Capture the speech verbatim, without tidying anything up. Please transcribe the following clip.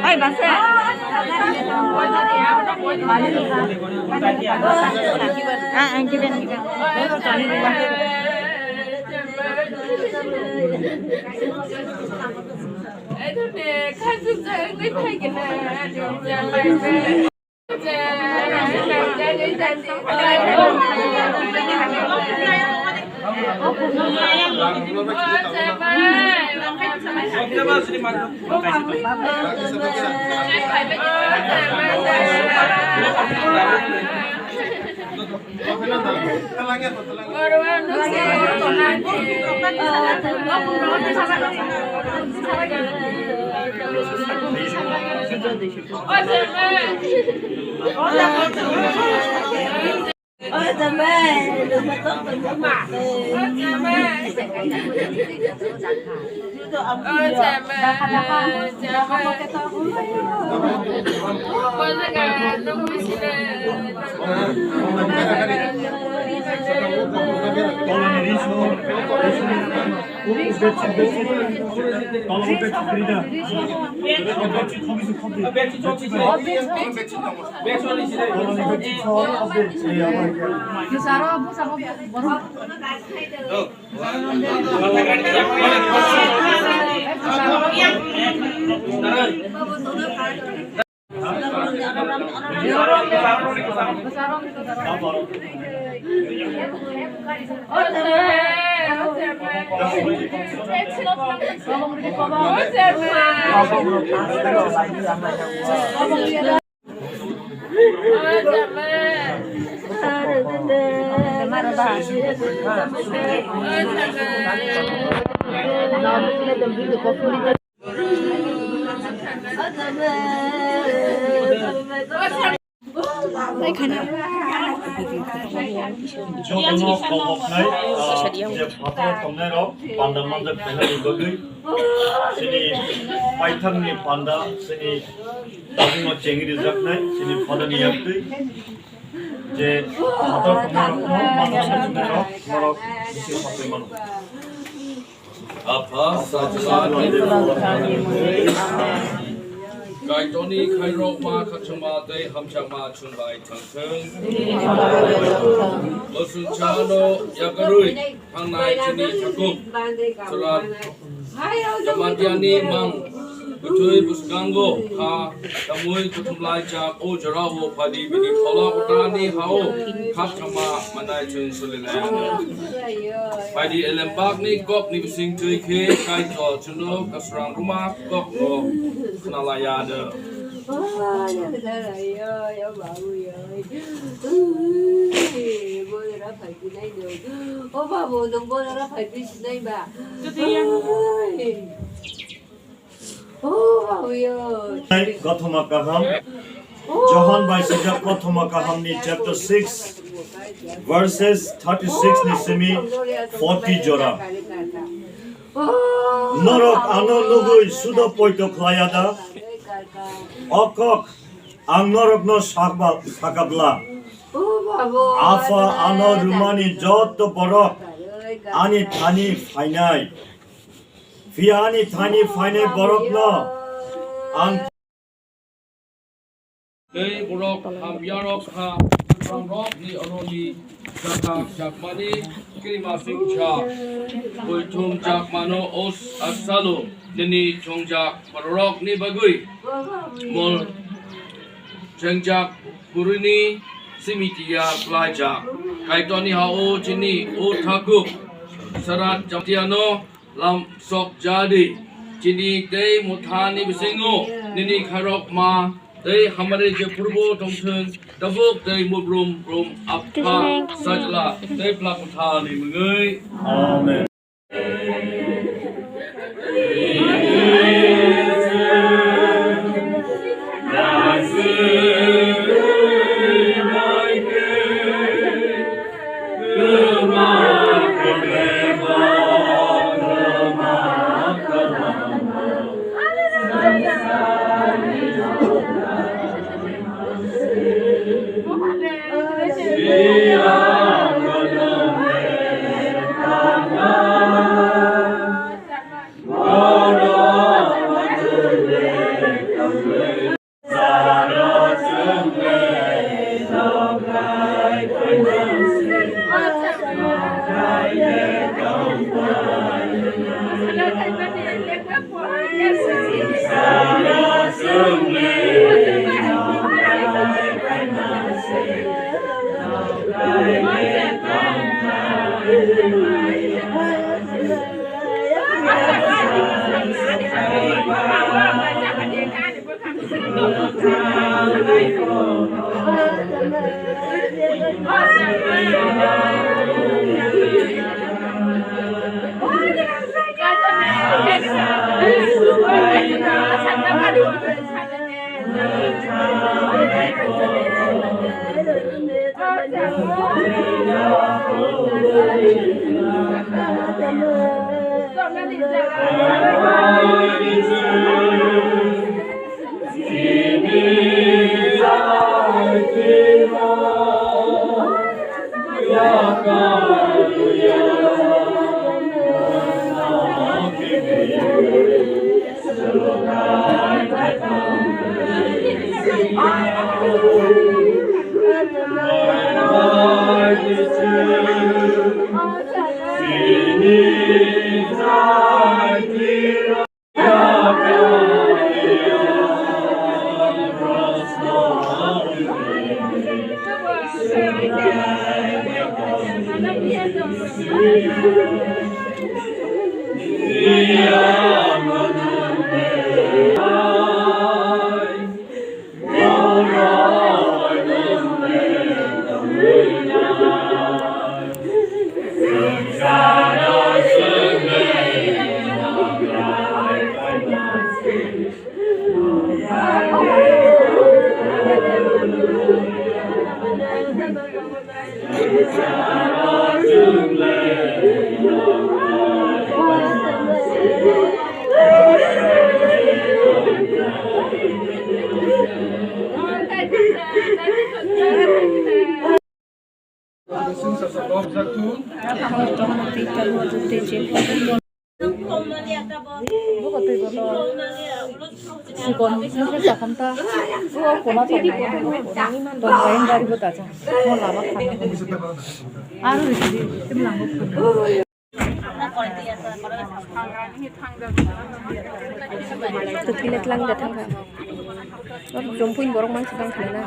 Oi, basa. Ah, ah, given, given. Jotono kok hoknai, ah, je phatar tongnairok panda manjak khainani bagwi chini paithakni panda chini tabukno chengwi rijaknai chini phatarni yaktwi je phatar tongnairokno manjak khainairok norok bisi hapwi mano. Apha Kaitorni khairokma khakchangma tei hamjakma chwng bai thang thung. Bosongchano yakarwi thangnai chini thakhuk Chwla Jamatiani mang kwthwi bwskango kha tamwi kuthumlaijak o jorao phaidi bini phola kwtharni hao khakchangma manai chwng solilai anw. Phaidi elembakni kokni bising twi khe Kaitor chwngno kasrang rwma kokno khwnalai anw. O babu, nwng bolero phai twi sinai ba? Oi. O babu yo. Gothoma kaham. Johon bai swijak Prothoma Kahamni chapter six, verses thirty-six ni simi forty jora. Norok ano nugwi sudo poito khlaiya da? O kok ang norokno sakba-, sakabla, Apha ano rwmani joto borok ani thani phainai. Phiya ani thani phainai borokno ang Tei borok hamyarok kha, bwskangrokni aroni chakha chakmani kirimasingcha. Poithum chakmano os asalo nini chongjak bororokni bagwi mol chengjak kwrwini simitia klaijak. Kaitorni ha-o chini o thakhuk Sarat Jamatiano lam sok jadi. Chini tei mothani bisingo nini khairokma tei hamari je purbo tongthwng, tabuk tei mubrum brum Apha, Sajla tei Pla Mothani mungwi. Amen. Sikon, sikon sakam ta. O kona to. Don kain dari bo ta cha. Mo lama khana. Aru rikiri, tim lang bo khana. Tukile tlang da thangkha. Jompuin borok mang sidang khana.